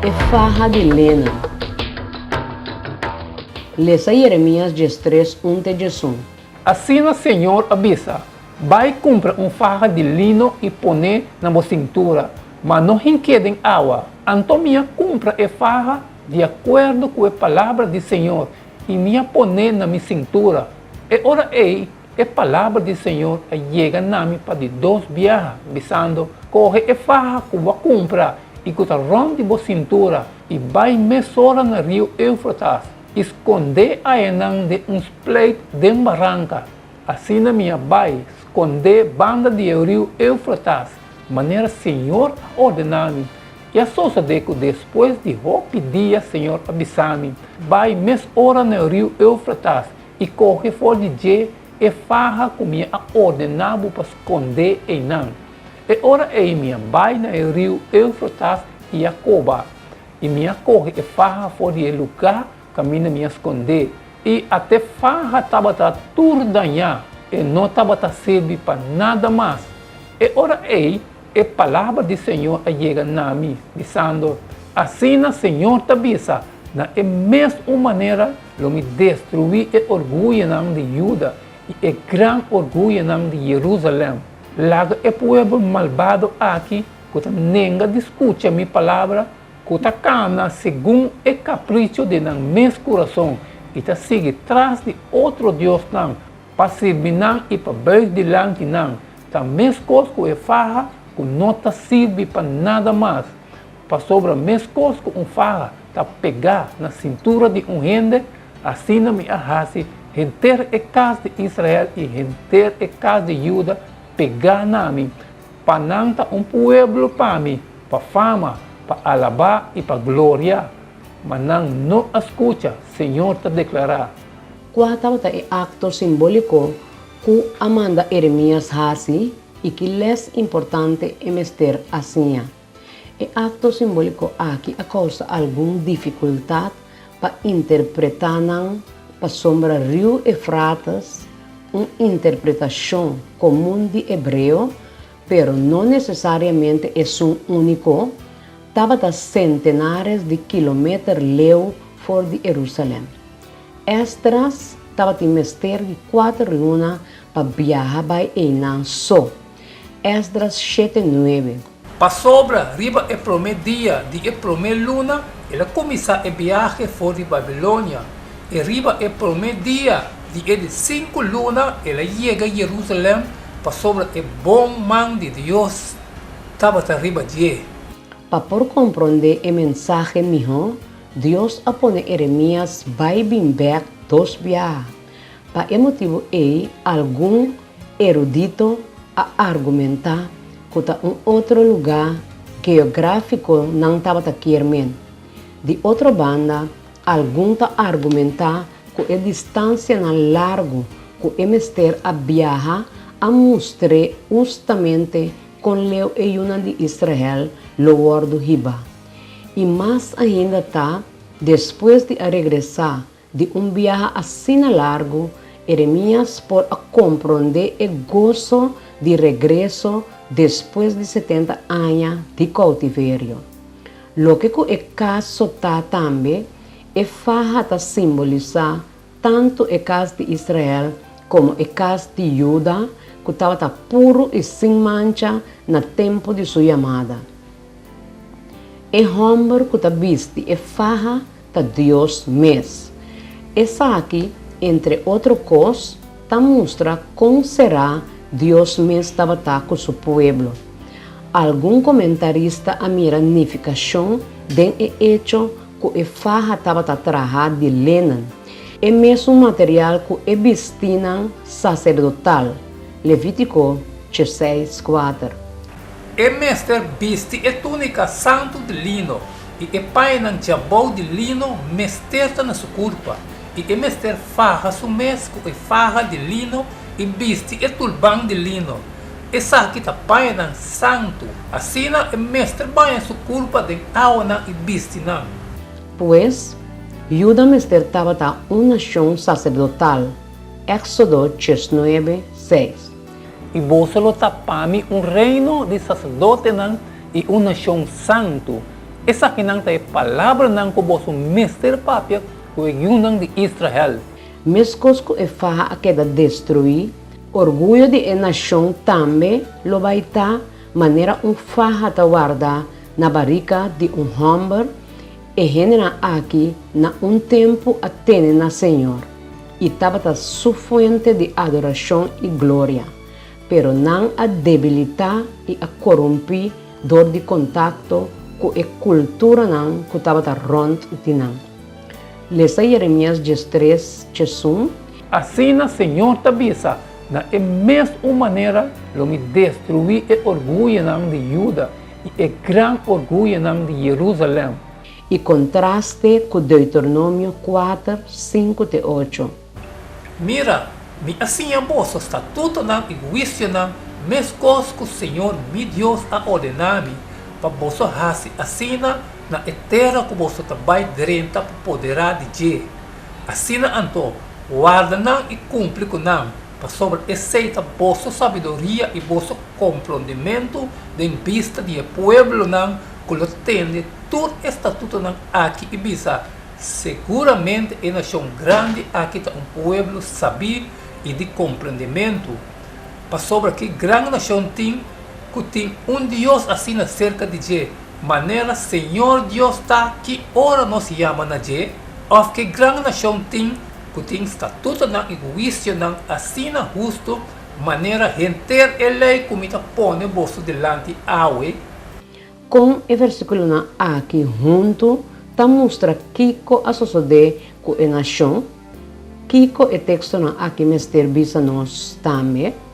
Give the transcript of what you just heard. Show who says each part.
Speaker 1: E faha di lenen. Lesa Jeremias diestres, un te diesun.
Speaker 2: Asina Señor a bisa, Bai kumpra un faha di lino i pon'é na bo sintura, ma no hink'é den awa. Anto mi a kumpra e faha di akuerdo ku e palabra di Señor i mi a pon'é na mi sintura. E ora ei e palabra di Señor a yega na mi pa di dos biaha, bisando, Kohe e faha ku bo a kumpra i ku ta rònt di bo sintura i bai mesora na riu Eufratas i skond'é ayanan den un spleit den baranka. Asina mi a bai skond'é banda di e riu Eufratas, manera Señor a ordená mi. I a sosodé ku despues di hopi dia Señor a bisa mi, Bai mes ora na e riu Eufratas i kohe for di dje e faha ku mi a ordená bo pa skond'é einan. E ora ei mi a bai na e riu Eufratas i a koba, i mi a kohe e faha for di e lugá kaminda mi a skond'é. I ate faha tabata tur dañá, e no tabata sirbi pa nada mas. E ora ei e palabra di Señor a yega na mi, bisando, Asina Señor ta bisa, Na e mes un manera lo mi destruí e orguyonan di Juda i e gran orguyonan di Jerusalèm. Laga e pueblo malbado aki ku ta nenga di skucha mi palabra, ku ta kana segun e kapricho di nan mes kurason i ta sigui tras di otro diosnan pa sirbi nan i pa buig dilanti nan, ta meskos ku e faha ku no ta sirbi pa nada mas. Pasobra meskos ku un faha ta pegá na sintura di un hende, asina mi a hasi henter e kas di Israel i henter e kas di Juda pegá na mi, Pa nan ta un pueblo pa mi, pa fama, pa alabá i pa gloria. Ma nan no a skucha, Señor ta deklará.
Speaker 1: Kua tabata e akto simbóliko ku a manda Eremías hasi, i ki lès importante e mester a siña? E akto simbóliko aki a kousa algun difikultat pa interpretá nan pasobra Riu Eufrates, un interpretashon komun di hebreo, pero no nesesariamente esun úniko, tabata sentenares di kilometer leu for di Herusalèm. Esdras tabatin mester di kuater luna pa biaha bai einan so. Esdras shete nuebe.
Speaker 2: Pasobra riba e promé dia di e promé luna el a kuminsá e biahe for di Babilonia, i riba e promé dia di e di sinku luna el a yega Jerusalèm, pasobra e bon man di Dios tabata riba dje.
Speaker 1: Pa por komprondé e mensahe mihó, Dios a pone Eremías bai bin bèk dos biaha. Pa e motibu ei algun erudito a argumentá ku ta un otro lugá geográfiko nan tabata kier men. Di otro banda, algun ta argumentá ku e distansianan largu ku e mester a biaha a mustr'é hustamente kon leu e yunan di Israel lo wòrdu hibá. I mas ainda ta, despues di a regresá Di un biaha asina largu, Eremías por a komprondé e goso di regreso despues di setenta aña di koutiverio. Loke ku e kaso ta tambe, e faha ta simbolisá tantu e kas di Israel komo e kas di Juda ku tabata puru i sin mancha na tempu di su yamada. E hòmber ku ta bisti e faha ta Dios mes. Esaki, entre otro kos, ta mustra kon será Dios mes tabata ku su pueblo. Algun komentarista a mira nifikashon den e echo ku e faha tabata trahá di lenen, e mesun material ku e bistínan saserdotal, Levítiko diesseis kuater.
Speaker 2: E mester bisti e túnika santu di lino, i e pañanan djabou di lino mester ta na su kurpa, i e mester faha su mes ku e faha di lino i bisti e tulban di lino. Esaki ta pañanan santu. Asina e mester baña su kurpa den awanan i bisti nan.
Speaker 1: Pues, Juda mester tabata un nashon saserdotal, Éksodo diesnuebe, seis.
Speaker 2: I boso lo ta pa mi un reino di saserdotenan i un nashon santu. Esakinan ta e palabranan ku boso mester papia ku e yunan di Israel.
Speaker 1: Meskos ku e faha a keda destruí, orguyo di e nashon tambe lo bai ta manera un faha ta warda na barika di un hòmber, e hendenan aki na un tempu a tene na Señor i tabata su fuente di adorashon i gloria, pero nan a debilitá i a korumpí dor di kontakto ku e kulturanan ku tabata rònt di nan. Lesa Jeremias 13, 11.
Speaker 2: Asina Señor ta bisa, Na e mes un manera lo mi destruí e orguyonan di Juda i e gran orguyonan di Jerusalèm.
Speaker 1: I kontraste ku Deuteronomio kuater, sinku te ocho.
Speaker 2: Mira, mi a siña boso statutonan i huisionan meskos ku Señor mi Dios a ordená mi, pa boso hasi asina na e tera ku boso ta bai drenta pa poderá di dje. Asina anto, warda nan i kumpli ku nan, pasobra esei ta boso sabiduria i boso komprondementu den bista di e pueblonan ku lo tende tur e statutonan aki i bisa, Seguramente e nashon grandi aki ta un pueblo sabí i di komprendementu, pasobra ki gran nashon tin ku tin un Dios asina serka di dje, manera Señor Dios ta ki ora nos yama na dje? Òf ki gran nashon tin ku tin statutonan i huisionan asina hustu manera henter e lei ku mi ta pone boso dilanti awe?
Speaker 1: Kon e versíkulonan aki huntu ta mustra kiko a sosodé ku e nashon? Kiko e tekstonan aki mester bisa nos tambe?